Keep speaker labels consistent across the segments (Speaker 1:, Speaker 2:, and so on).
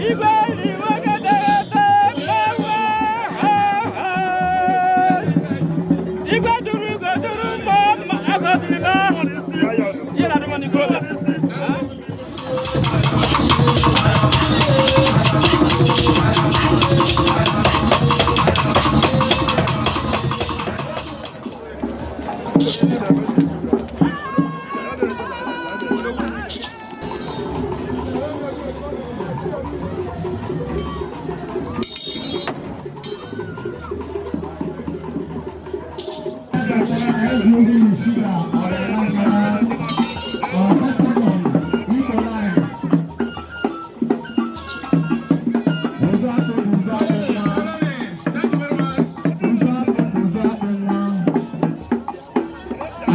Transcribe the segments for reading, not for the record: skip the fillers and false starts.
Speaker 1: Igwe nwoke teghete mmanwụ. Igwe juru igwe juru mbọ mma agọziri m. Ihe na-adị mma n'ikorobịa.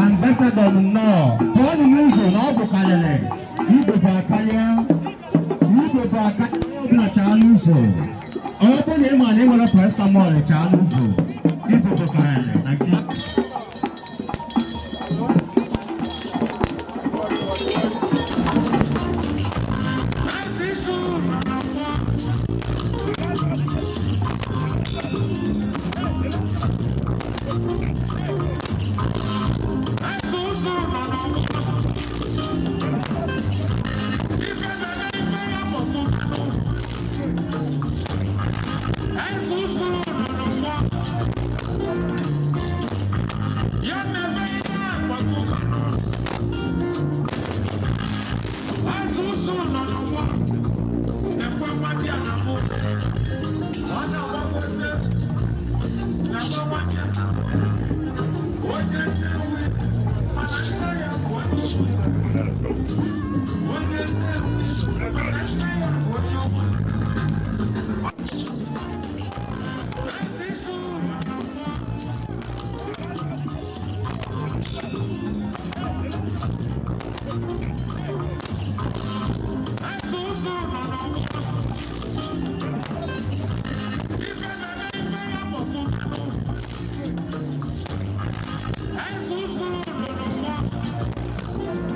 Speaker 2: Ambassador nnọọ, pụọnụ n'ụzọ na ọ bụ karịrị igwe bụ akarịa, igwe bụ akarịa. Onye ọbụla chaa n'ụzọ. Ọ bụrụ na ị ma na ị nwere paracetamol, chaa n'ụzọ. Igwe bụ karịrị na nke.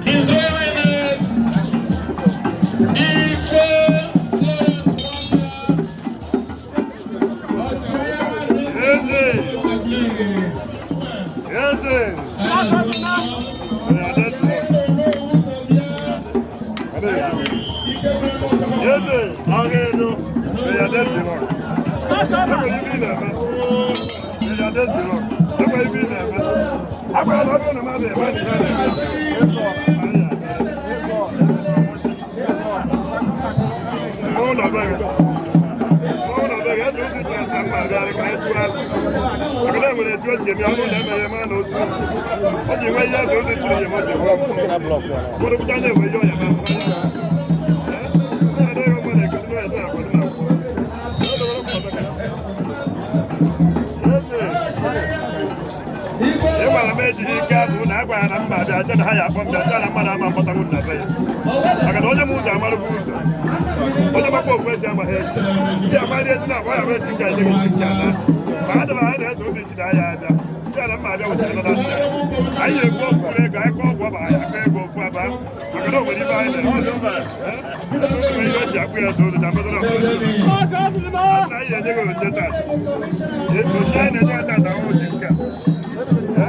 Speaker 3: His Royal Highness Igwe Lawrence
Speaker 4: Eze! Eze! Agịrịdụ! Ekwe ibi na-eme. Agwara na ọ bụrụ na mmadụ eme na ihe na-eme. Ụlọ be gị. Ụlọ be gị, eze ozi tụrụ na mma abịarị ka anyị tụọ alụ. Maka na enwere etu esi eme ọnụ na-eme ya ma na ozu. Ọ ji nwe ihe eze ozi tụrụ ya ma o ji nwe ọfụ. Ụfọdụ kwụcha na-enwe ihe ọya ma afọ ya. Na-adịghị mma na ekele na akwado na akwụkwọ. Eze! Ị gwara m ejighị ike abụ na a gwara na mma abịa aja na ha ya akpọ m bịa aja na mmadụ ama mkpọtanwu na be ya. Maka na onye m ụzọ amarụghị ụzọ. Onye gbakwa okwu ezi amaghị ezi. Ndị amara ezi na agwa ya bụ ezi nke anyị ezi nke ala. Ma a dịba anyị na-eze obi ji na ya abịa. Ndị ala mma abịa wetara nọ na ndị. Anyị na-ekwu okwu ego, anyị kọọ ọgwụ ọba, anyị akọ ego ofu aba. Maka na o nwere ibe anyị na-eme. Eze obi nwere ihe o ji akpụ ya eze obi na mmadụ na ọbụla. Anyị na-enye gị onyinye taata. Onyinye anyị na-enye gị taata ahụhụ ji nke a.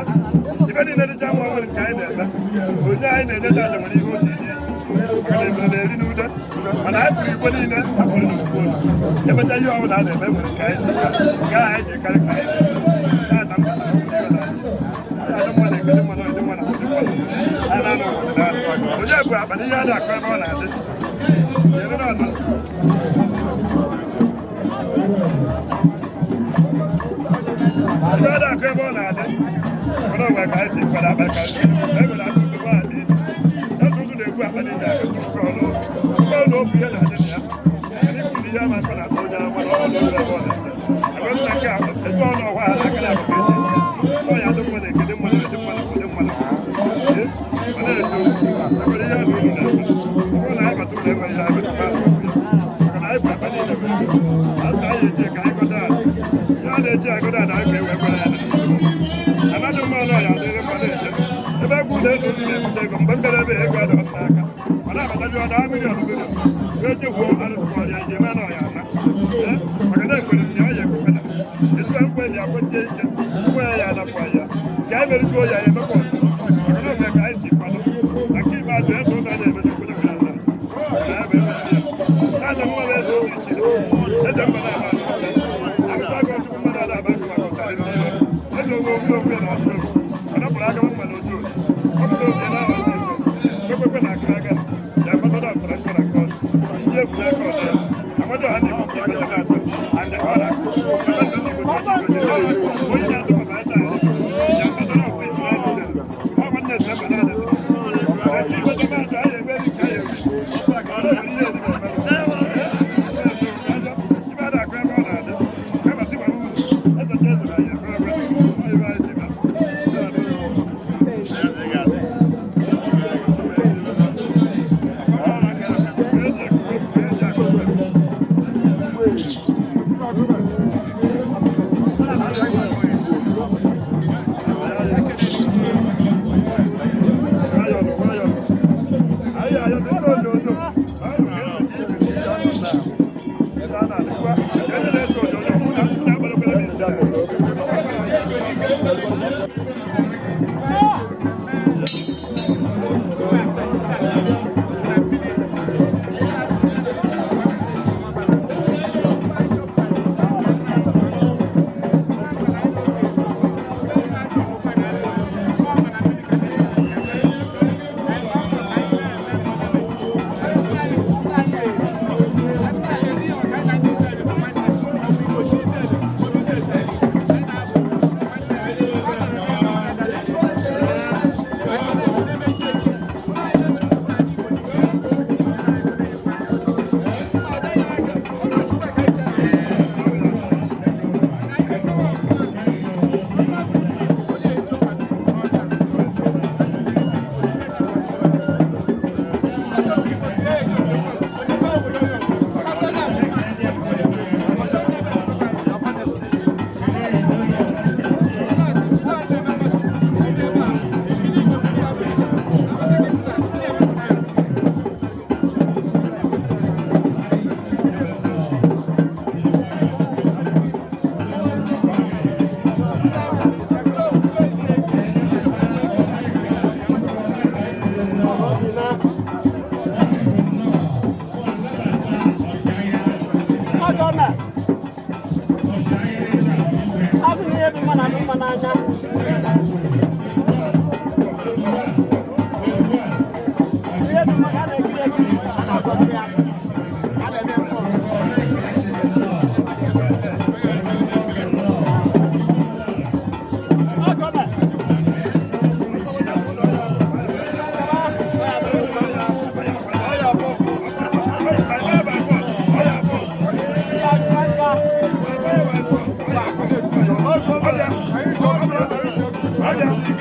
Speaker 4: Ibe niile dịcha mma nwere nke anyị na-eme. Onye anyị na-enye taata nwere ihe o ji dị iche. Maka na ebule na-eri n'ude. Mana anyị pụrụ igwe niile hapụrụ n'ofu olu. Emecha ihe ọbụla a na-eme nwere nke anyị ji nke ahụ anyị ji karị ka anyị na-eme. Taata m batara ọgwụ ibe na-adị. Anyị adị mma na ekele mma na ọdị mma na ọdị mma na anyị na-anọ ụbọchị na onye bụ akpa na ihe a na-akọ ebe ọ na-adị. Nyere na ọdụ. Ihe a na-akọ ebe ọ na-adị. Mana onwe ka anyị si kwado akpa ka e nwere akpa ukwu a dị. Eze ụzụ na-ekwu akpa niile aka nke ọnụ. Nke ọnụ okwu ihe na-adị na ya. Mana ikwu na ihe ama akọ na-akpa onye ama na ọnụ ụlọ ebe ọ na-adị. Agwa nna nke a, etu ọnụ ọhụrụ a na-aka na akpa eji esi. Ọ ya adị mma na ekele mma na ọdị mma na ọdị mma na ee, ọ na-ese okwu. E nwere ihe eze ụzụ na-eme. Ọ bụrụ na anyị bata ụlọ enweghị ihe anyị metụta ahụ okwu ya. Maka na anyị bụ akpa niile were ego. Azụ anyị eji ka anyị gọdo ala. Ihe a na-eji agọdo ala ka e wee kwere ya na anaghị mma ọnụ ọya adịrị mma na-eje ebe egwu na-ezo ozi na-ebute ego mgbe mbere ebe ego adịghị n'aka mana abataji ọda million million. Wee chekwuo arụsịkwa ọrịa ije mee na ọya ana. Maka na ekwere m ya, ọ ya ekwekwe na. Etu a nkwe ya kwesie ike, nkwe ya anapụ ya. Ka anyị merituo ya, ya emekwa ọzọ. Maka na onwe ka anyị si kwado. Na nke ikpeazụ, eze ụzọ a na-emezi obodo nwere ala. Na ya bụ emezi ya. Tata mma bụ eze ụzọ ichiri. Eze mba na-aba achị. Arụsị agụ ọchukwu mmadụ ada aba akụ maka ụtarị n'ime. Eze onwe onwe onwe na ọdụ egwu. Ọ napụrụ aka mma na otu otu. Ọ pụta obi na ahụ ndị eze. Ekwekwe na akara aka. The ambassador of tradition and culture. Ndị egwu n'aka ọzọ ya. Amadu ọha ndị Igbo nke ikpe na-asụ. And the order. Ambassador ndị Igbo nke ikpe Onye na-atụ maka asa ahụ. The ambassador of peace na Nigeria. Ọ nwanne dị mba na-adịzi. Na nke ikpe na-asụ, anyị emeri nke anyị eri. Ọ na-eri ihe eri na-eme. Ibe a na-akụ ebe ọ na-adị. Kama sị gbara uru. Eze cha eze na ya ekwe ekwe. Ọ ibe anyị ji bịa.
Speaker 1: Azụ na ihe dị mma na-adị mma n'anya. Ihe dị mma ka a na-ekiri ekiri, a na-akọrọ ya, a na-eme mpụ. Ọjọọ na.
Speaker 4: Ọya.